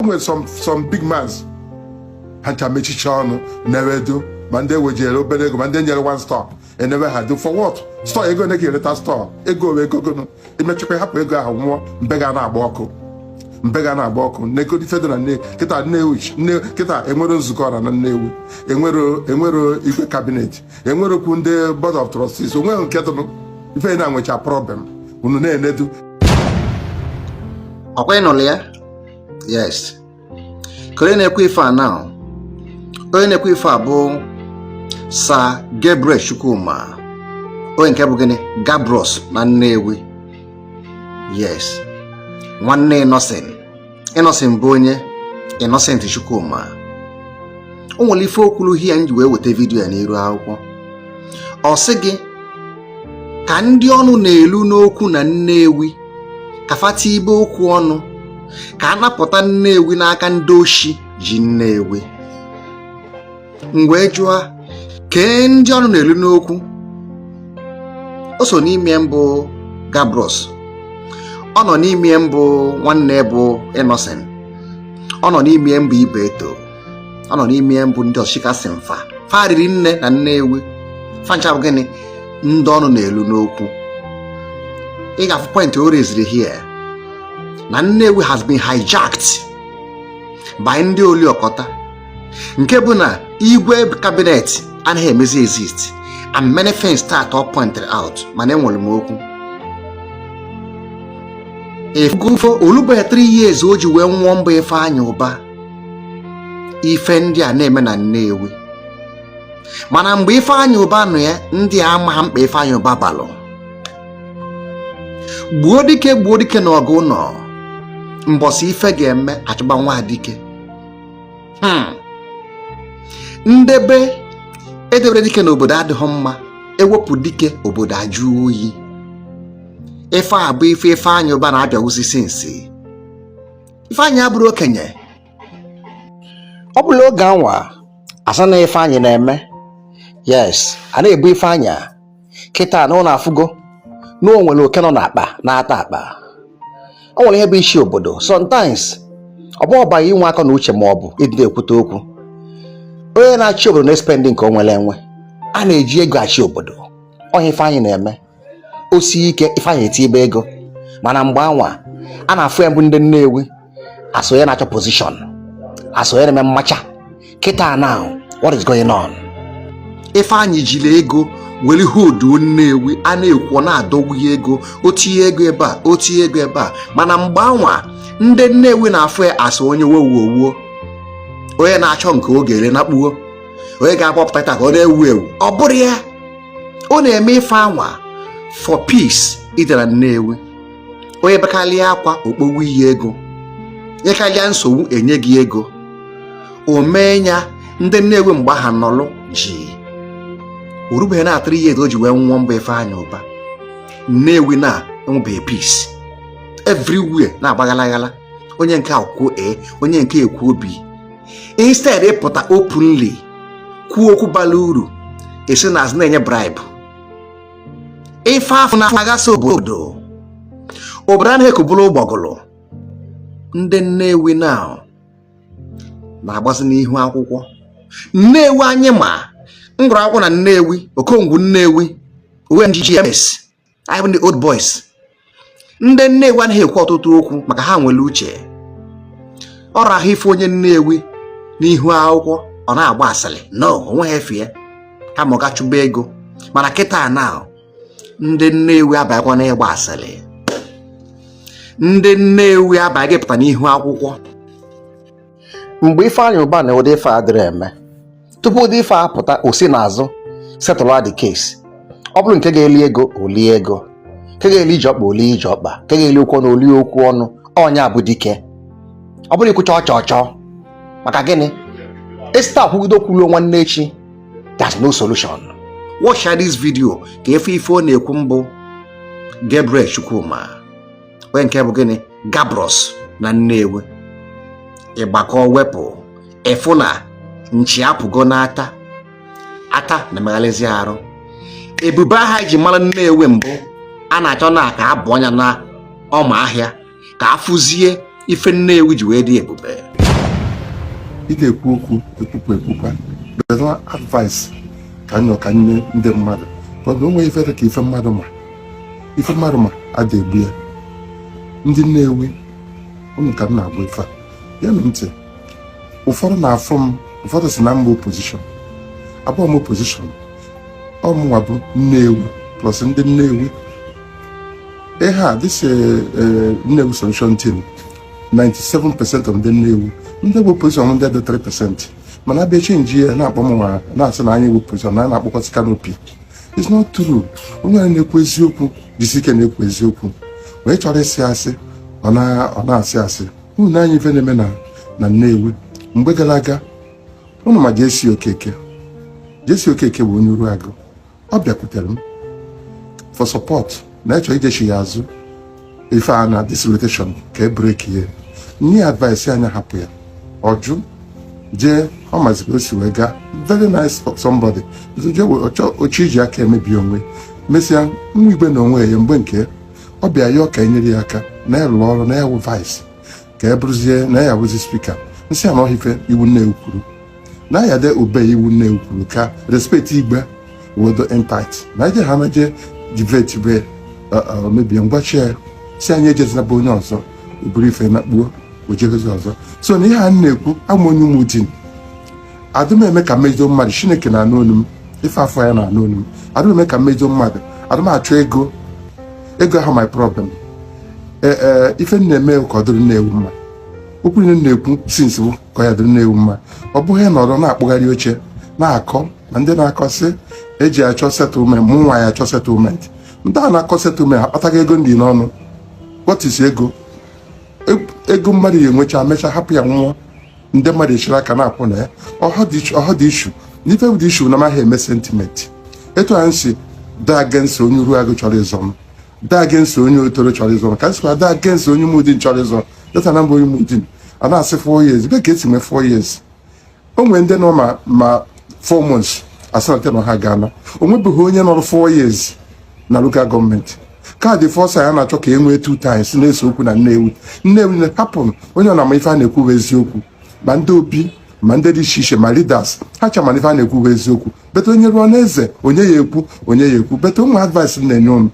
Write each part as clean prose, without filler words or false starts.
Nwere some big mans, ha ncha mechicha ọnụ newedu, ma ndị ewejere obere ego, ma ndị nyere one store enebe ha do. For what? Store ego na ga-ereta store ego wee gogono imechekwa hapụ ego ahụ nwụọ. Mbe ga na-agba ọkụ, mbe ga na-agba ọkụ n'ego ife dị na nne kịta. Nnewi nne kịta enwere nzukọ ọra na Nnewi, enwero igwe cabinet, enwere okwu ndị board of trustees, onweghị nke dụnụ. Ife na-enwecha problem unu na-enedu. Ọkwa ị nụrụ ya? Yes, ka onye na-ekwu ife a now, onye na-ekwu ife a bụ Sir Gabriel Chukwuma, onye nke bụ gịnị? Gabros na Nnewi. Yes, nwanne Innocent. Innocent bụ onye Innocent Chukwuma. O nwere ife okwuru hie m ji wee weta video ya n'iru akwụkwọ. Ọ sị gị ka ndị ọnụ na-elu n'okwu na Nnewi ka fata ibe okwu ọnụ ka a napụta Nnewi n'aka ndị oshi ji Nnewi. M wee jụọ, kee ndị ọnụ na-elu n'okwu? O so n'ime mbụ Gabros, ọ nọ n'ime mbụ nwanne bụ Innocent, ọ nọ n'ime mbụ Ibeto, ọ nọ n'ime mbụ ndị ọchịkasị mfa fa riri nne na Nnewi. Fancha bụ gịnị? Ndị ọnụ na-elu n'okwu. Ị ga-afụ point o reziri here na Nnewi has been hijacked by ndị oliọkọta, nke bụ na igwe cabinet anaghị emezi exist and many things start all pointed out. Mana enwere m okwu efugufo olubeghị 3 years o ji wee nwụọ mbụ Ifeanyị Ụba. Ife ndị a na-eme na Nnewi, mana mgbe Ifeanyị Ụba nọ ya, ndị a ama mkpa Ifeanyị Ụba balụ. Gbuo dike, gbuo dike na ọgụ ụlọ mbọsị ife ga-eme achọba nwa dike. Ndebe edebere dike n'obodo adịghị mma. Ewepụ dike, obodo ajụ oyi. Ife a bụ ife Ifeanyị Ụba na-abịawuzi since Ifeanyị abụrụ okenye. Ọ bụla oge anwa asa na Ifeanyị na-eme, yes, a na-ebu Ifeanyị a kịta na ụlọ afụgo na o nwere oke nọ n'akpa na-ata akpa. O nwere ihe bụ isi obodo. Sometimes ọ bụ ọbaghị inwe akọ na uche ma ọ bụ ịdị na-ekwute okwu. Onye na-achị obodo na-espend nke o nwere enwe. A na-eji ego achị obodo. Ọhịa Ifeanyị na-eme o sie ike, Ifeanyị etibe ego. Mana mgbe anwa a na-afụ ya bụ ndị Nnewi asụ onye na-achọ position, asụ onye na-eme mmacha. Kịta now, what is going on? Ifeanyị jiri ego were holduo Nnewi. A na-ekwu, ọ na-adọgbu ya ego, o tinye ego ebe a, o tinye ego ebe a. Mana mgbe anwa ndị Nnewi na-afụ ya asụ onye wewuowuo, onye na-achọ nke oge ere nakpuo, onye ga-akpọpụta taa ka ọ na-ewu ewu. Ọ bụrụ ya, ọ na-eme ife anwa for peace ịdara Nnewi. Onye bekarịa akwa okpowu iyi ego, nyekarịa nsogbu enye gị ego, o mee ya. Ndị Nnewi mgbe aha nọlụ ji orubeghị na atịrị ihe o ji wee nwụọ mbụ Ifeanyị Ụba, Nnewi na enwebeghị peace. Everywhere na-agbaghalaghala, onye nke akwuo a, onye nke ekwu obi. Instead ịpụta openly kwuo okwu bara uru, esi na azụ na-enye bribe. Ife afọ na-aghasa obodo, obodo anaghị ekoburu ụgbọgụlụ. Ndị Nnewi now na-agbazi n'ihu akwụkwọ. Nnewi anyị ma m gụrụ akwụkwọ na Nnewi, Okongwu Nnewi, OMGMS, anyị bụ ndị old boys. Ndị Nnewi anaghị ekwu ọtụtụ okwu maka ha nwere uche. Ọrụ ahụ ife onye Nnewi n'ihu akwụkwọ ọ na-agba asịrị, no, onweghị efe ya kama ọ ga chụba ego. Mana kịta na ndị Nnewi abanyekwa n'ịgba asịrị. Ndị Nnewi abaghị pụta n'ihu akwụkwọ. Mgbe Ifeanyị Ụba na ụdị ife a dịrị eme tupu ụdị ife a pụta, o si n'azụ settle the case. Ọ bụrụ nke ga-eli ego, olie ego, nke ga-eli ije ọkpa, olie ije ọkpa, nke ga-eli okwu ọnụ, olie okwu ọnụ. Ọnya bụ dike. Ọ bụrụ ikwucha ọchọ ọchọ maka gịnị esita akwụgido kwuluo nwanne echi, there's no solution. Watch this video ka efe ife ọ na-ekwu mbụ Gabriel Chukwuma, onye nke bụ gịnị? Gabros na Nnewi. Ịgbakọ wepụ ịfụ na nchi apụgo n'ata ata na-emegharịzi arụ. Ebube aha eji mara Nnewi mbụ a na-achọ na ka abụ ọnya na ọma ahịa ka afụzie ife Nnewi ji wee dị ebube. Ị na-ekwu okwu ekwupụ ekwukwa better advice ka nyọ ka nye ndị mmadụ, ka ọ onwe ife dị ka ife mmadụ ma ife mmadụ ma ada egbu ya. Ndị Nnewi, unu ka m na-agwa ife a, ya ntị. Ụfọdụ na-afụ m, ụfọdụ si na mba opposition abụọ m, opposition ọ mụnwa bụ Nnewi plus ndị Nnewi. Ihe a, this Nnewi Solution Team, 97% of ndị Nnewi, ndị bụ opposition, ndị dị 3%, mana abịa change ya na-akpọ m nwa, na-asị na anyị bụ opposition, na anyị na-akpọkọsị canopy. It's not true. Onye anyị na-ekwu eziokwu, jisi ike na-ekwu eziokwu. Onye chọrọ ịsị asị, ọ na-asị asị. Unu anyị, ife na-eme na Nnewi mgbe gara aga, unu ma Jesi Okeke. Jesi Okeke bụ onye Uruagụ. Ọ bịakwutere m for support na ịchọ ijechi ya azụ ife a na dislocation ka e break ya. Nye advice anya, hapụ ya, ọjụ jee. Ọ maziri o si wee gaa. Very nice somebody. Jee oche iji aka emebi onwe. Mesịa, nwa igwe na onwe ya, mgbe nke ọ bịa yọọ ka enyere ya aka na ịlụ ọrụ na ewu vice ka e bụrụzie na ya bụzi speaker, nsị a na ọhife iwu Nnewi kwuru na ya de obe iwu Nnewi kwuru ka respect igwe wedo impact na ije ha na-eje debate be mebie ngwachi ya, si anyị ejezina bụ onye ọzọ buru ife na kpuo ojegozi ọzọ. So na ihe a na-ekwu amụ onye Ụmụdin, adị m eme ka mmejọ mmadụ. Chineke na-anụ olu m, ife afọ ya na-anụ olu m. Adị m eme ka mmejọ mmadụ, adị m achọ ego. Ego ahụ my problem. Ee, ife m na-eme ka ọ dịrị Nnewi mma. Okwu niile m na-ekwu since bụ ka ọ ya dịrị Nnewi mma. Ọ bụghị nọrọ na-akpụgharị oche na-akọ ma ndị na-akọ sị eji achọ settlement, mụ nwa ya achọ settlement. Ndị a na-akọ settlement akpataghị ego ndị n'ọnụ. What is ego? Ego mmadụ ya enwecha, mecha hapụ ya nwụọ, ndị mmadụ echiri aka na-akwụ na ya. Ọhọ dị issue n'ife bụ dị issue na amaghị eme sentiment. Etu anyị si daa against onye Uruagụ chọrọ ịzọ m, daa against onye Otoro chọrọ ịzọ m, ka anyị sikwa daa against onye Ụmụdin chọrọ ịzọ data na mbụ onye Ụmụdin a na-asị 4 years ebe ka esi nwee 4 years. O nwere ndị nọ ma 4 months asị na ha gaana. O nwebeghị onye nọrọ 4 years na local government. Kaadị fọsa ya na-achọ ka e nwee two times na-ese okwu na Nnewi. Nnewi na-hapụ onye ọ na-ama ife a na-ekwu bụ eziokwu, ma ndị obi, ma ndị dị iche iche, ma leaders ha cha, mana ife a na-ekwu bụ eziokwu. Bete onye ruo n'eze, onye ya ekwu, onye ya ekwu. Bete ụmụ advice na-enye ụnụ,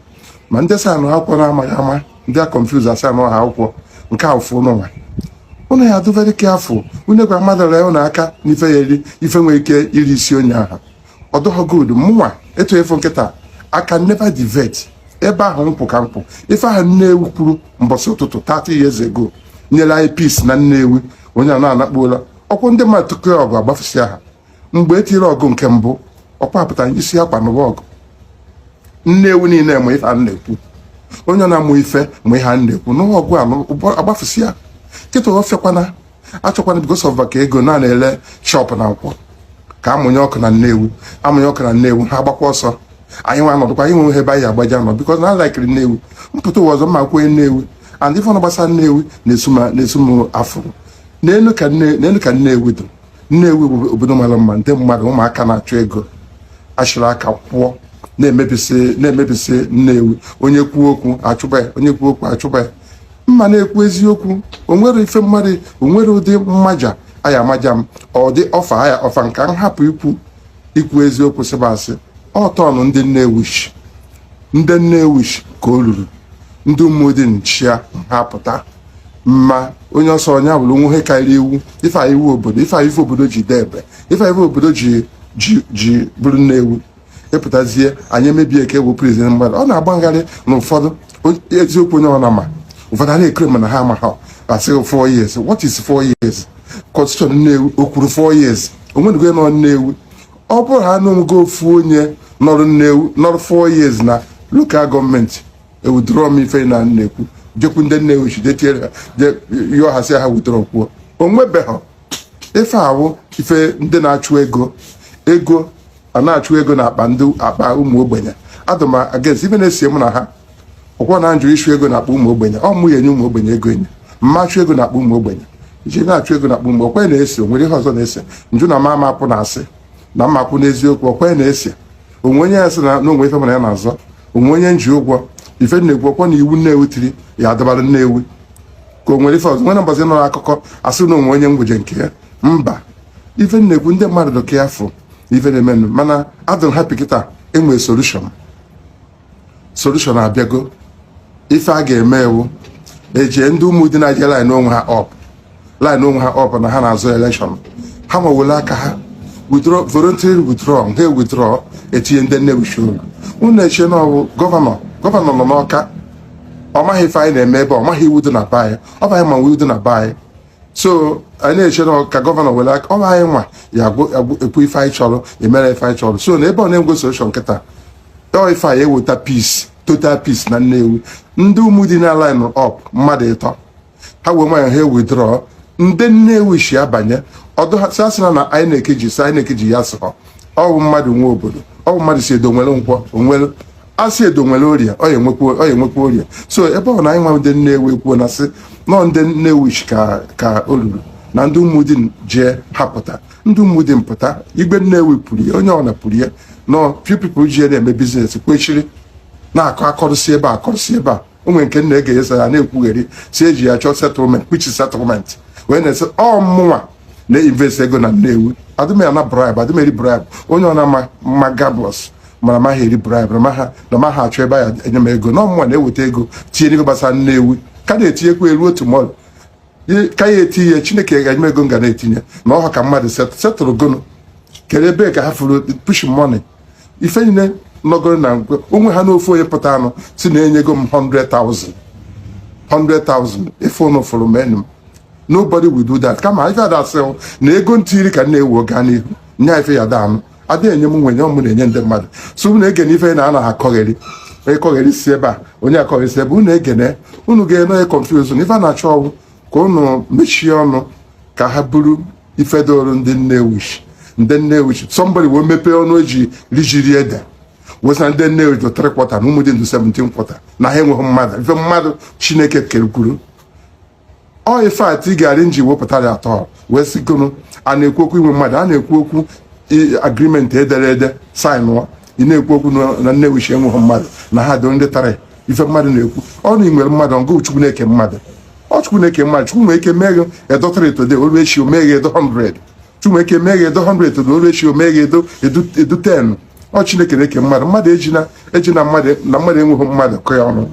ma ndị sa anụ akwụkwọ na-amaghị ama, ndị a confuse asa anụ ha akwụkwọ nke a ụfụ n'ụwa, ụnụ ya adụ very careful. Unu gwa mmadụ ree ụnụ aka n'ife ya eri ife nwere ike iri isi onye ahụ, ọ dọghọ good. Mụnwa etu efu nkịta aka never divert ebe ahụ nkwụ ka nkwụ. Ife ahụ Nnewi kwuru mbọsị ụtụtụ 30 years ago nyere anyị peace na Nnewi. Onye a na-anakpuola ọkwụ ndị mmadụ tụkọ ọgụ agbafesi aha. Mgbe e tiri ọgụ nke mbụ, ọkwa pụtara isi akwa n'ụwa ọgụ. Nnewi niile ma ife a na-ekwu, onye na-amụ ife ma ihe a na-ekwu n'ụwa ọgụ a agbafesi ya kịta. Ofekwana achọkwana because of maka ego na na-ele shop na nkwọ ka amụnye ọkụ na Nnewi, amụnye ọkụ na Nnewi, ha agbakwa ọsọ. Anyị nwa anọdụkwa, anyị nwe ebe anyị agbaja nọ because na alikiri Nnewi mpụta ụwa ọzọ mma kwenye Nnewi and ife ọnụ gbasara Nnewi na-esu m afụrụ n'elu ka Nnewi dị. Nnewi bụ obodo mara mma. Ndị mmadụ, ụmụaka na-achụ ego achịrị aka kwụọ na-emebisi Nnewi. Onye kwuo okwu achụba ya, onye kwuo okwu achụba ya. Mma na-ekwu eziokwu, onwere ife mmadụ, onwere ụdị mmaja aya amaja m, ọ dị ọfa aya ọfa nka m hapụ ikwu eziokwu. Sịbasị ọtọnụ ndị Nnewi, ndị Nnewi ka o ruru, ndị Ụmụdin chia ha pụta mma. Onye ọsọ onye abụrụ onwe ihe karịrị iwu. Ife a iwu obodo, ife a ife obodo ji debe, ife a ife obodo ji bụrụ Nnewi ịpụtazie. Anyị emebie ka ewu president mmadụ ọ na-agba ngharị na ụfọdụ eziokwu onye ọ na-ama, ụfọdụ a na-ekiri, mana ha ama ha asị 4 years. What is 4 years? Constitution Nnewi o kwuru 4 years? Onwenugo nọ Nnewi, ọ bụrụ ha na onwego ofu onye nọrọ Nnewi nọrọ 4 years na local government, ewudoro m ife na na-ekwu jekwu ndị Nnewi chi jetiere ha, yọọ ha, sị ha wudoro kwuo onwebeghị ife awụ ife. Ndị na-achụ ego, ego a na-achụ ego na akpa ndị akpa ụmụ ogbenye, adụm against ife na-esi mụ na ha ọkwọ na njụ ịchụ ego na akpa ụmụ ogbenye. Ọ mụ ya enye ụmụ ogbenye ego, enye mma achụ ego na akpa ụmụ ogbenye, iji na-achụ ego na akpa ụmụ okwe na-ese. O nwere ihe ọzọ na-ese njụ na ma apụ na asị na mma akwụ n'eziokwu okwe na-ese onwe onye ya sị na onwe ife mana ya na-azọ onwe onye nji ụgwọ. Ife na-ekwu ọkwọ na iwu Nnewi tiri ya adabara Nnewi ka o nwere ife ọzọ nwere mbọzi nọrọ akụkọ asị na onwe onye ngwuje nke ya mba. Ife m na-ekwu, ndị mmadụ dị careful ife na-emenụ, mana adụ m happy kịta enwee solution. Solution abịago. Ife a ga-eme ewu ejie ndị ụmụ dị na-eje line onwe ha up, line onwe ha up na ha na-azụ election. Ha nwewere aka ha withdraw, voluntary withdraw. Ha withdraw, etinye ndị Nnewi olu. Unu eche na ọwụ governor. Governor nọ n'Ọka, ọ maghị ife anyị na-eme ebe, ọ maghị iwu dị na be anyị. Ọ bụ anyị ma iwu dị na be anyị. So anyị na-eche na ka governor were aka ọ bụ anyị nwa ya ekwu ife anyị chọrọ, emere ife anyị chọrọ. So na ebe ọ na-enwe solution kịta, ọ ife anyị eweta peace, total peace na Nnewi. Ndị ụmụ dị na line up mmadụ ịtọ, ha wee nwayọ ha withdraw, ndị Nnewi si abanye ọdụ ha. Sị na INEC ji, sị INEC ji ya, sị ọ bụ mmadụ nwe obodo, ọ bụ mmadụ si edo nwere nkwọ onwere asị edo nwere orie, ọ ya enwekwa orie. So ebe ọ na anyị nwa ndị Nnewi ekwuo na sị nọ ndị Nnewi ka o ruru na ndị ụmụdị jee ha pụta, ndị ụmụdị pụta. Igwe Nnewi pụrụ ya, onye ọna pụrụ ya nọ. Few people ji ya na-eme business kwechiri na-akọ akọrụsị ebe a, akọrụsị ebe a. O nwere nke nna ege esa ya na-ekwugheri si eji ya chọọ settlement, which is settlement wee na-ese ọ mụnwa na-invest ego na Nnewi. Adịm ya na bribe, adịm eri bribe. Onye ọ na-ama mma Gabos mara maghị eri bribe na maha achọ ebe ya enye m ego na ọmụnwa na-eweta ego tinye n'ife gbasara Nnewi, ka na-etinyekwa eruo tomorrow, ka ya etinye. Chineke ga-enye m ego m ga na-etinye na ọha ka mmadụ setụrụ gono kere ebe ka ha furu push money. Ife niile nọgoro na nkwe onwe ha n'ofu onye pụta anụ si na enyego m 100,000 100,000. Ife ụnụ fụrụ menu m, nobody will do that. Kama ife ada asị na ego ntiri ka na-ewu gaa n'ihu nya ife ya da anụ ada enye m nwenye ọmụ na-enye ndị mmadụ. So unu egene ife na anaghị akọgheri. Onye kọgheri si ebe a, onye akọgheri si ebe unu egene, unu ga-ene onye confuse na ife a na-achọ ọwụ ka unu mechie ọnụ ka ha buru ife doro ndị Nnewi. Ndị Nnewi, somebody wee mepee ọnụ eji rijiri ede wesa ndị Nnewi to 3 quarter na ụmụdị ndụ 17 quarter na ha enweghị mmadụ. Ife mmadụ Chineke kerekwuru ọ ife a tigari nji wepụtara atọ wee sị gụnụ. A na-ekwu okwu inwe mmadụ, a na-ekwu okwu agreement edere ede signụọ. Ị na-ekwu okwu na Nnewi chi enweghị mmadụ na ha dị ndị tara ife mmadụ na-ekwu ọnụ. Ị nwere mmadụ ọgụ. Chukwu na-eke mmadụ, ọ Chukwu na-eke mmadụ. Chukwu nwere ike mee gị edo 3 today, oru echi o mee gị edo 100. Chukwu nwere ike mee gị edo 100 today, oru echi o mee gị edo 10. Ọ Chineke na-eke mmadụ. Mmadụ ejina ejina mmadụ na mmadụ enweghị mmadụ kọ ya ọnụ,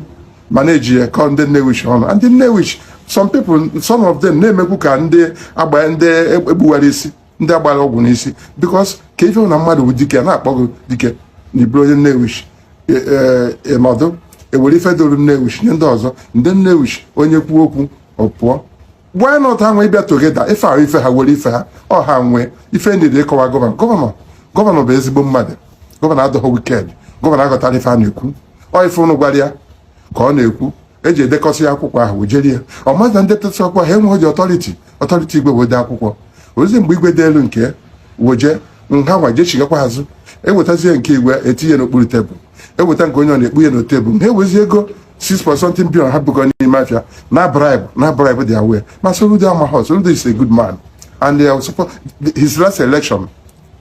mana eji ya kọọ ndị Nnewi ọnụ. Ndị Nnewi, some people, some of them na-emekwu ka ndị agba, ndị egbuwara isi, ndị agbara ọgwụ n'isi, because ka ife na mmadụ bụ dike na-akpọ gị dike na iburu onye Nnewi ịnọdụ ewere ife doro Nnewi nye ndị ọzọ. Ndị Nnewi, onye kwuo okwu ọ pụọ. Why not ha nwee ịbịa together? Ife ahụ ife ha were ife ha, ọ ha nwee ife ndidi ịkọwa governor. Governor bụ ezigbo mmadụ. Governor adọghị wicked. Governor aghọtara ife a na-ekwu. Ọ ife ụnụ gwara ya ka ọ na-ekwu. Eji edekọsị akwụkwọ ahụ wejeri ya. Ọ mazi na ndị tetụ akwụkwọ ha enweghị authority. Igwe wede akwụkwọ ozi mgbe igwe dị elu nke woje nha nwa jechigakwa azụ, ewetazie nke igwe etinye n'okpuru tebụl, eweta nke onye ọ na-ekpu ya na tebụl. Ha ewezi ego 6 point something billion ha bụkọ n'ime afịa na bribe, na bribe their way. Ma Soludo amaghọ. Soludo is a good man and they support his last election.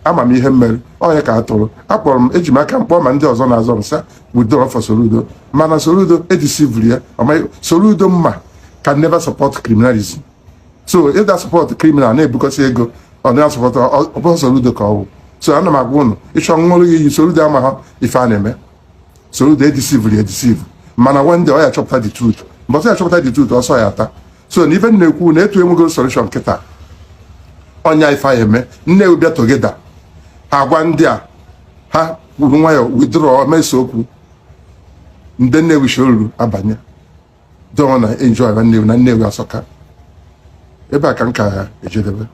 Ama m ihe mmeri ọ ya ka a tụrụ akpọrọ m, eji m aka mkpọ ma ndị ọzọ na-azọ nsa withdraw for Soludo, mana Soludo edeceived ya. Soludo mma can never support criminalism. So ịda support criminal na-ebukọsị ego, ọ na-support ọ Soludo ka ọ bụ. So ana m agwa ụnụ, ịchọ nwụrụ gị iyi, Soludo ama ha ife a na-eme. Soludo edeceived edeceive, mana one day ọ ya chọpụta the truth. Mgbe ọ ya chọpụta the truth, ọsọ ya ata. So na ife m na-ekwu na etu enwego solution kịta, ọnya ife anyị eme Nnewi bịa together, ha agwa ndị a ha kwuru nwayọ withdraw meso okwu ndị Nnewi shi oruru abanye dọọ na enjoy na Nnewi, na Nnewi asọka. Ebe a ka m ka ejedebe.